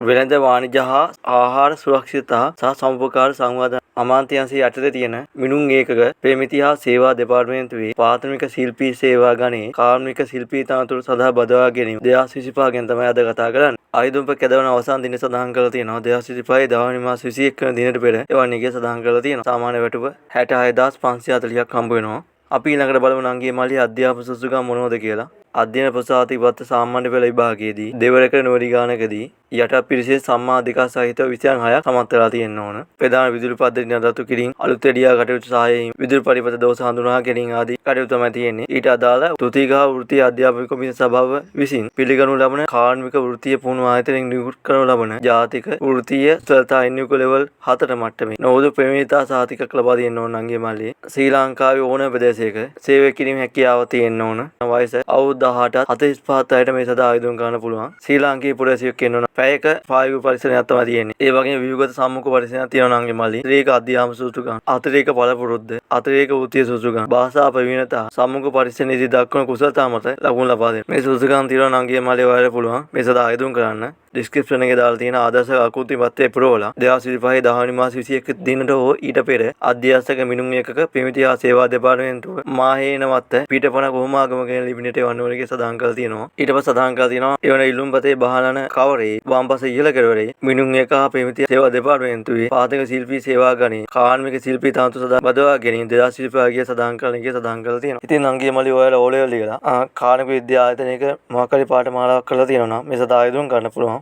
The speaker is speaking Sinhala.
වෙළඳ වාණිජ හා ආහාර සුරක්ෂිතතා සහ සමුපකාර සංවර්ධන අමාත්‍යාංශයේ යටතේ තියෙන මිනුම් ඒකක පෙමිති හා සේවා දෙපාර්තමේන්තුවේ ප්‍රාථමික ශිල්පී සේවා ගණයේ කාර්මික ශිල්පී තනතුරු සඳහා බදවා ගැනීම 2025 ගැන තමයි අද කතා කරන්නේ. ආයුධ කැදවන අවසාන දින සඳහන් කරලා තියෙනවා 2025 10 වෙනි මාස 21 වෙනි දිනට පෙර එවන්නේ කියලා සඳහන් කරලා තියෙනවා. සාමාන්‍ය වැටුප 66,540ක් හම්බ වෙනවා. අපි ඊළඟට බලමු නංගියේ මල්ලි අධ්‍යාපන සුදුසුකම් මොනවද කියලා. අධ්‍යයන ප්‍රසාදික පත්‍ර සාමාන්‍ය පෙළ විභාගයේදී දෙවරක නුවරි ගානකදී යටත් පිරිසේ සම්මා දෙකක් සහිතව 26ක් සමත් වෙලා තියෙන්න ඕන. ප්‍රධාන විදුලි පද්ධති නඩත්තු කිරීම, අලුත් වැඩියා කටයුතු සහායයෙන් විදුලි පරිපථ දෝෂ හඳුනා ගැනීම ආදී කටයුතු තමයි තියෙන්නේ. ඊට අදාළ තෘතීය හා වෘත්තීය අධ්‍යාපන කොමිෂන් සභාව විසින් පිළිගනු ලබන කාර්මික වෘත්තීය පුහුණු ආයතනයෙන් නිකුත් කරනු ලබන ජාතික වෘත්තීය කුසලතා එන්නියුක ලෙවල් 4 මට්ටමේ නොවුදු ප්‍රවීණතා සහතිකයක් ලබා දෙන්න ඕන නංගියේ මල්ලියේ. ශ්‍රී ලංකාවේ ඕනෑම ප්‍රදේශයක සේවය කිරීමේ හැකියාව තියෙන්න ඕන. වයස අවුරුදු 18 45 අයට මේ සඳහා ආයුධම් කරන්න පුළුවන්. ශ්‍රී ලාංකීය පුරවැසියෙක් වෙන්න ඕන. පැයක ප්‍රායෝගික පරීක්ෂණයක් තමයි තියෙන්නේ. ඒ වගේම ව්‍යුහගත සම්මුඛ පරීක්ෂණයක් තියෙනවා නංගි මල්ලි. අතිරේක අධ්‍යාපන සුදුසුකම්, අතිරේක පළපුරුද්ද, අතිරේක වෘත්තීය සුදුසුකම්, භාෂා ප්‍රවීණතා, සම්මුඛ පරීක්ෂණයේදී දක්වන කුසලතා මත ලකුණු ලබා දෙනවා. මේ සුදුසුකම් තියෙනවා නංගි මල්ලි ඔයාලට පුළුවන් මේ සඳහා ආයුධම් කරන්න. ඩිස්ක්‍රිප්ෂන් එකේ දාලා තියෙන ආදර්ශ ආකෘති පත්‍රය පුරවලා 2025 10 වෙනි මාස 21 දිනට හෝ ඊට පෙර අධ්‍යක්ෂක මිනුම් ඒකක පෙමිති හා සේවා දෙපාර්තමේන්තුව මාහේනවත්ත පිටපණ කොහොමාගම කියන ලිපිනයට එවන්න ඕන කියලා සඳහන් කරලා තියෙනවා. ඊට පස්සේ සඳහන් කරලා තියෙනවා එවන ඉල්ලුම් පතේ බහලන කවරේ වම්පස ඉහළ කෙළවරේ මිනුම් ඒක හා පෙමිති සේවා දෙපාර්තමේන්තුවේ පාතක ශිල්පී සේවා ගණයේ කාර්මික ශිල්පී තනතුරු සඳහා බදවා ගැනීම 2025 කිය සඳහන් කරන එකේ සඳහන් කරලා තියෙනවා. ඉතින් නංගිය මල්ලි ඔයාලා ඕලෙවල් ලියලා කාර්මික විද්‍යා ආයතනයක මොකක් හරි පාඨමාලාවක් කරලා තියෙනවා නම් මේ සඳහා ආයුධම් කරන්න පුළුවන්.